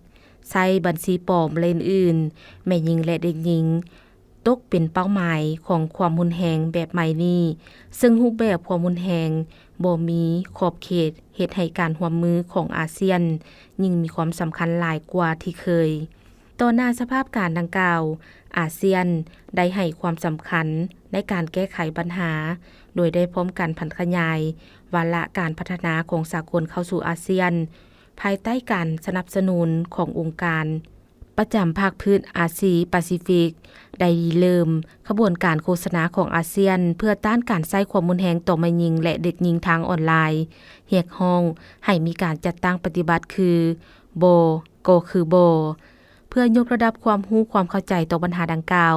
ໃຊ້ບັນຊີປອມ ແລະ ອື່ນໆ. ແມ່ຍິງ ແລະ ເດັກຍິງຕົກເປັນເປົ້າໝາຍຂອງຄວາມຮຸນແຮງແບບໃໝ່ນີ້, ເຊິ່ງຮູບແບບຄວາມຮຸນແຮງບໍ່ມີຂອບເຂດ ເຮັດໃຫ້ການຮ່ວມມືຂອງອາຊຽນຍິ່ງມີຄວາມສຳຄັນຫຼາຍກວ່າທີ່ເຄີຍ. ຕໍ່ໜ້າສະພາບການດັ່ງກ່າວ, ອາຊຽນໄດ້ໃຫ້ຄວາມສຳຄັນໃນການແກ້ໄຂບັນຫາ, ໂດຍໄດ້ພ້ອມກັນຜັນຂະຫຍາຍວາລະການພັດທະນາຂອງສາກົນເຂົ້າສູ່ອາຊຽນ, ພາຍໃຕ້ການສະໜັບສະໜູນຂອງອົງການປະຈຳພາກພື້ນອາຊີປາຊີຟິກ ໄດ້ລິເລີ່ມຂະບວນການໂຄສະນາຂອງອາຊຽນ ເພື່ອຕ້ານການໃຊ້ຄວາມຮຸນແຮງຕໍ່ແມ່ຍິງ ແລະ ເດັກຍິງທາງອອນລາຍ, ຮຽກຮ້ອງໃຫ້ມີການຈັດຕັ້ງປະຕິບັດຄື ບໍ່ກໍຄືບໍ່ ເພື່ອຍົກລະດັບຄວາມຮູ້ຄວາມເຂົ້າໃຈຕໍ່ບັນຫາດັ່ງກ່າວ,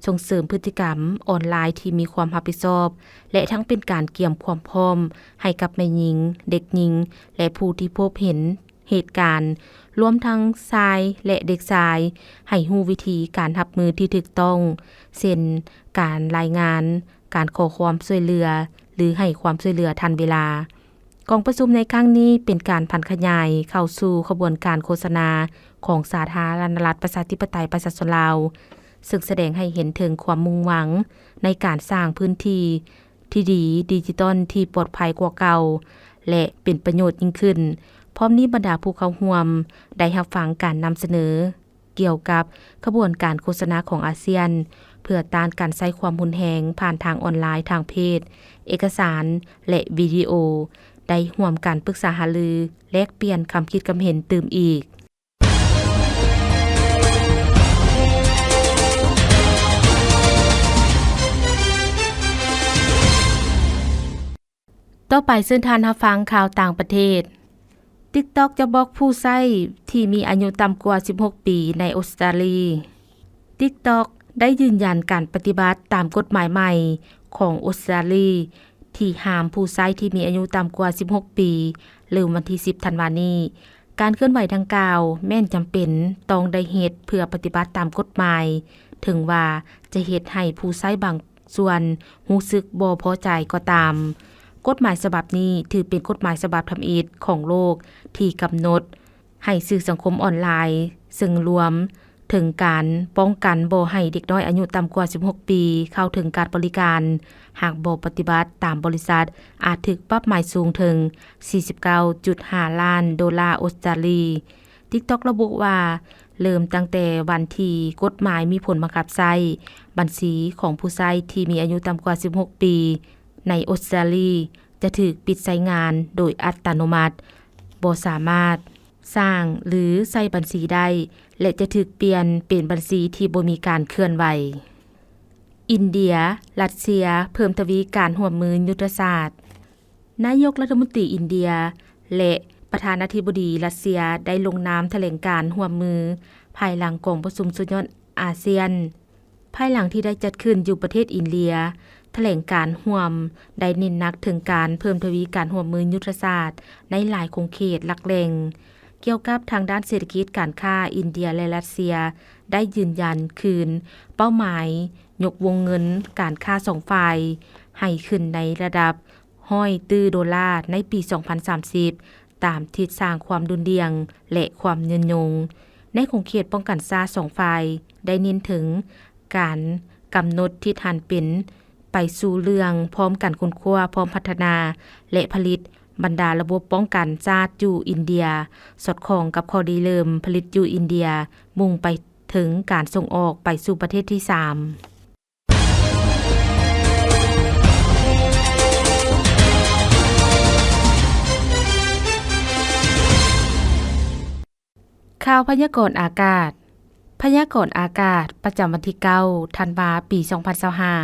ສົ່ງເສີມພຶດຕິກຳອອນລາຍທີ່ມີຄວາມຮັບຜິດຊອບ ແລະ ທັງເປັນການກຽມຄວາມພ້ອມໃຫ້ກັບແມ່ຍິງ, ເດັກຍິງ ແລະ ຜູ້ທີ່ພົບເຫັນເຫດການ, ລວມທັງຊາຍ ແລະ ເດັກຊາຍ ໃຫ້ຮູ້ວິທີການຮັບມືທີ່ຖືກຕ້ອງ, ເຊັ່ນ ການລາຍງານ, ການຂໍຄວາມຊ່ວຍເຫຼືອ ຫຼື ໃຫ້ຄວາມຊ່ວຍເຫຼືອທັນເວລາ. ກອງປະຊຸມໃນຄັ້ງນີ້ເປັນການຜັນຂະຫຍາຍເຂົ້າສູ່ຂະບວນການໂຄສະນາຂອງສາທາລະນະລັດ ປະຊາທິປະໄຕ ປະຊາຊົນລາວ, ເຊິ່ງສະແດງໃຫ້ເຫັນເຖິງຄວາມມຸ່ງຫວັງໃນການສ້າງພື້ນທີ່ທີ່ດີດິຈິຕອນທີ່ປອດໄພກວ່າເກົ່າ ແລະ ເປັນປະໂຫຍດຍິ່ງຂຶ້ນ. ພ້ອມນີ້ບັນດາຜູ້ເຂົ້າຮ່ວມໄດ້ຮັບຟັງການນຳສະເໜີ ກ່ຽວກັບຂະບວນການໂຄສະນາຂອງອາຊຽນ ເພື່ອຕ້ານການໃຊ້ຄວາມຮຸນແຮງຜ່ານທາງອອນລາຍ, ທາງເພດ, ເອກະສານ ແລະ ວິດີໂອ, ໄດ້ຮ່ວມກັນປຶກສາຫາລື, ແລກປ່ຽນຄຳຄິດຄຳເຫັນຕື່ມອີກ. ຕໍ່ໄປເຊີນທ່ານຮັບຟັງຂ່າວຕ່າງປະເທດ. TikTok ຈະບລັອກຜູ້ໃຊ້ທີ່ມີອາຍຸຕ່ຳກວ່າສິບຫົກປີໃນອົດສະຕາລີ. TikTok ໄດ້ຢືນຢັນການປະຕິບັດຕາມກົດໝາຍໃໝ່ຂອງອົດສະຕາລີ ທີ່ຫ້າມຜູ້ໃຊ້ທີ່ມີອາຍຸຕ່ຳກວ່າສິບຫົກປີ ເລີ່ມວັນທີສິບທັນວານີ້. ການເຄື່ອນໄຫວດັ່ງກ່າວແມ່ນຈຳເປັນຕ້ອງໄດ້ເຮັດເພື່ອປະຕິບັດຕາມກົດໝາຍ, ເຖິງວ່າຈະເຮັດໃຫ້ຜູ້ໃຊ້ບາງສ່ວນຮູ້ສຶກບໍ່ພໍໃຈກໍຕາມ. ກົດໝາຍສະບັບນີ້ຖືເປັນກົດໝາຍສະບັບທຳອິດຂອງໂລກທີ່ກຳນົດໃຫ້ສື່ສັງຄົມອອນລາຍ, ເຊິ່ງລວມເຖິງການປ້ອງກັນບໍ່ໃຫ້ເດັກນ້ອຍອາຍຸຕ່ຳກວ່າສິບຫົກປີເຂົ້າເຖິງການບໍລິການ. ຫາກບໍ່ປະຕິບັດຕາມ, ບໍລິສັດອາດຖືກປັບໃໝສູງເຖິງສີ່ສິບເກົ້າຈຸດຫ້າລ້ານໂດລາອົດສະຕາລີ. TikTok ລະບຸວ່າ ເລີ່ມຕັ້ງແຕ່ວັນທີ່ກົດໝາຍມີຜົນບັງຄັບໃຊ້, ບັນຊີຂອງຜູ້ໃຊ້ທີ່ມີອາຍຸຕ່ຳກວ່າສິບຫົກປີໃນອົດສະຕາລີຈະຖືກປິດໃຊ້ງານໂດຍອັດຕະໂນມັດ, ບໍ່ສາມາດສ້າງ ຫຼື ໃຊ້ບັນຊີໄດ້ ແລະ ຈະຖືກປ່ຽນເປັນບັນຊີທີ່ບໍ່ມີການເຄື່ອນໄຫວ. ອິນເດຍ, ຣັດເຊຍ ເພີ່ມທະວີການຮ່ວມມືຍຸດທະສາດ. ນາຍົກລັດຖະມົນຕີອິນເດຍ ແລະ ປະທານາທິບໍດີຣັດເຊຍ ໄດ້ລົງນາມຖະແຫຼງການຮ່ວມມື ພາຍຫຼັງກອງປະຊຸມສຸດຍອດອາຊຽນ ພາຍຫຼັງທີ່ໄດ້ຈັດຂຶ້ນຢູ່ປະເທດອິນເດຍ. ຖະແຫຼງການຮ່ວມໄດ້ເນັ້ນໜັກເຖິງການເພີ່ມທະວີການຮ່ວມມືຍຸດທະສາດໃນຫຼາຍຂົງເຂດຫຼັກແຫຼ່ງ. ກ່ຽວກັບທາງດ້ານເສດຖະກິດການຄ້າ, ອິນເດຍ ແລະ ຣັດເຊຍ ໄດ້ຢືນຢັນຄືນເປົ້າໝາຍຍົກວົງເງິນການຄ້າສອງຝ່າຍໃຫ້ຂຶ້ນໃນລະດັບຮ້ອຍຕື້ໂດລາໃນປີສອງພັນສາມສິບ ຕາມທິດທາງຄວາມດຸ່ນດ່ຽງ ແລະ ຄວາມຍືນຍົງ. ໃນຂົງເຂດປ້ອງກັນຊາດ, ສອງຝ່າຍໄດ້ເນັ້ນເຖິງການກຳນົດທິດຫັນເປັນໄປສູ່ເລື່ອງພ້ອມກັນຄົ້ນຄວ້າ, ພ້ອມພັດທະນາ ແລະ ຜະລິດບັນດາລະບົບປ້ອງກັນຊາດຢູ່ອິນເດຍ, ສອດຄ່ອງກັບຂໍ້ລິເລີ່ມຜະລິດຢູ່ອິນເດຍ, ມຸ່ງໄປເຖິງການສົ່ງອອກໄປສູ່ປະເທດທີສາມ. ຂ່າວພະຍາກອນອາກາດ. ພະຍາກອນອາກາດປະຈຳວັນທີເກົ້າ ທັນວາ ປີສອງພັນຊາວຫ້າ.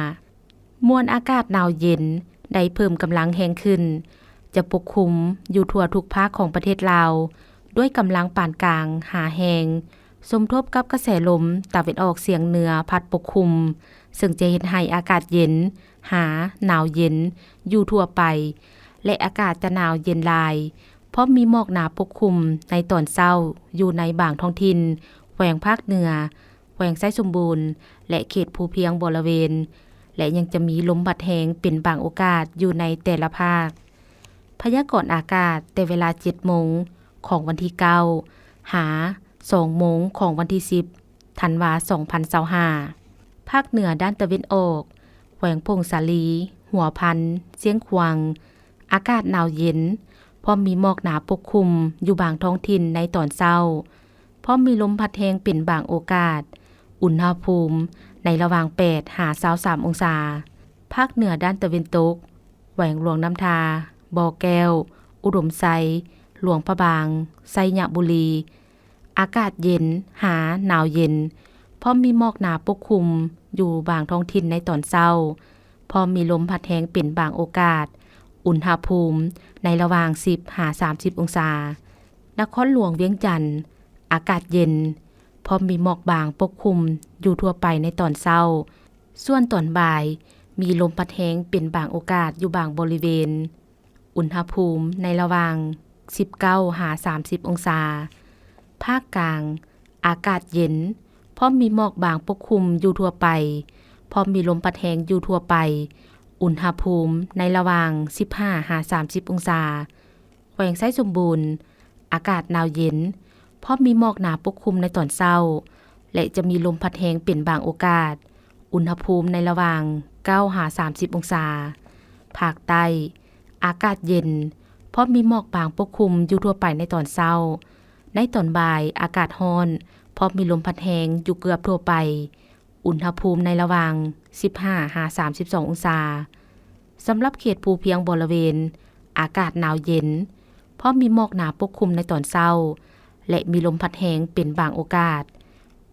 ມວນອາກາດໜາວເຢັນໄດ້ເພີ່ມກຳລັງແຮງຂຶ້ນ, ຈະປົກຄຸມຢູ່ທົ່ວທຸກພາກຂອງປະເທດລາວ ດ້ວຍກຳລັງປານກາງຫາແຮງ, ສົມທົບກັບກະແສລົມຕາເວັນອອກສຽງເໜືອພັດປົກຄຸມ, ເຊິ່ງຈະເຮັດໃຫ້ອາກາດເຢັນຫາໜາວເຢັນຢູ່ທົ່ວໄປ ແລະ ອາກາດຈະໜາວເຢັນຫຼາຍ, ພ້ອມມີໝອກໜາປົກຄຸມໃນຕອນເຊົ້າຢູ່ໃນບາງທ້ອງຖິ່ນ ແຂວງພາກເໜືອ, ແຂວງໄຊສົມບູນ ແລະ ເຂດພູພຽງບໍລະເວນ ແລະ ຍັງຈະມີລົມພັດແຮງເປັນບາງໂອກາດຢູ່ໃນແຕ່ລະພາກ. ພະຍາກອນອາກາດແຕ່ເວລາເຈັດໂມງຂອງວັນທີເກົ້າ ຫາ ສອງໂມງຂອງວັນທີສິບ ທັນວາ ສອງພັນຊາວຫ້າ. ພາກເໜືອດ້ານຕາເວັນອອກ, ແຂວງຜົ້ງສາລີ, ຫົວພັນ, ຊຽງຂວາງ, ອາກາດໜາວເຢັນ, ພ້ອມມີໝອກໜາປົກຄຸມຢູ່ບາງທ້ອງຖິ່ນໃນຕອນເຊົ້າ, ພ້ອມມີລົມພັດແຮງເປັນບາງໂອກາດ, ອຸນຫະພູມໃນລະຫວ່າງແປດຫາຊາວສາມອົງສາ. ພາກເໜືອດ້ານຕາເວັນຕົກ, ແຂວງຫຼວງນ້ຳທາ, ບໍ່ແກ້ວ, ອຸດົມໄຊ, ຫຼວງພະບາງ, ໄຊຍະບູລີ, ອາກາດເຢັນຫາໜາວເຢັນ, ພ້ອມມີໝອກໜາປົກຄຸມຢູ່ບາງທ້ອງຖິ່ນໃນຕອນເຊົ້າ, ພ້ອມມີລົມພັດແຮງເປັນບາງໂອກາດ, ອຸນຫະພູມໃນລະຫວ່າງສິບຫາສາມສິບອົງສາ. ນະຄອນຫຼວງວຽງຈັນ, ອາກາດເຢັນ, ພ້ອມມີໝອກບາງປົກຄຸມຢູ່ທົ່ວໄປໃນຕອນເຊົ້າ, ສ່ວນຕອນບ່າຍມີລົມພັດແຮງເປັນບາງໂອກາດຢູ່ບາງບໍລິເວນ. ອຸນຫະພູມໃນລະຫວ່າງສິບເກົ້າຫາສາມສິບອົງສາ. ພາກກາງ, ອາກາດເຢັນ, ພ້ອມມີໝອກບາງປົກຄຸມຢູ່ທົ່ວໄປ, ພ້ອມມີລົມພັດແຮງຢູ່ທົ່ວໄປ, ອຸນຫະພູມໃນລະຫວ່າງສິບຫ້າຫາສາມສິບອົງສາ. ແຂວງໄຊສົມບູນ, ອາກາດໜາວເຢັນ, ພ້ອມມີໝອກໜາປົກຄຸມໃນຕອນເຊົ້າ ແລະ ຈະມີລົມພັດແຮງເປັນບາງໂອກາດ, ອຸນຫະພູມໃນລະຫວ່າງເກົ້າຫາສາມສິບອົງສາ. ພາກໃຕ້, ອາກາດເຢັນ, ພ້ອມມີໝອກບາງປົກຄຸມຢູ່ທົ່ວໄປໃນຕອນເຊົ້າ. ໃນຕອນບ່າຍ, ອາກາດຮ້ອນ, ພ້ອມມີລົມພັດແຮງຢູ່ເກືອບທົ່ວໄປ, ອຸນຫະພູມໃນລະຫວ່າງສິບຫ້າຫາສາມສິບສອງອົງສາ. ສຳລັບເຂດພູພຽງບໍລະເວນ, ອາກາດໜາວເຢັນ, ພ້ອມມີໝອກໜາປົກຄຸມໃນຕອນເຊົ້າ ແລະ ມີລົມພັດແຮງເປັນບາງໂອກາດ,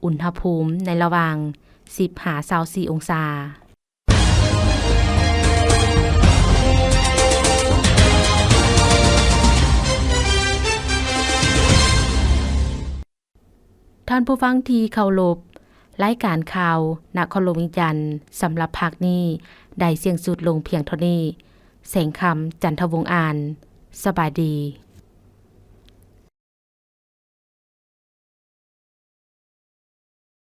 ອຸນຫະພູມໃນລະຫວ່າງສິບຫາຊາວສີ່ອົງສາ. ທ່ານຜູ້ຟັງທີ່ເຄົາລົບ, ລາຍການຂ່າວນະຄອນຫຼວງວຽງຈັນ ສຳລັບພາກນີ້ ໄດ້ສິ້ນສຸດລົງພຽງເທົ່ານີ້. ແສງຄຳ ຈັນທະວົງ ອ່ານ. ສະບາຍດີ.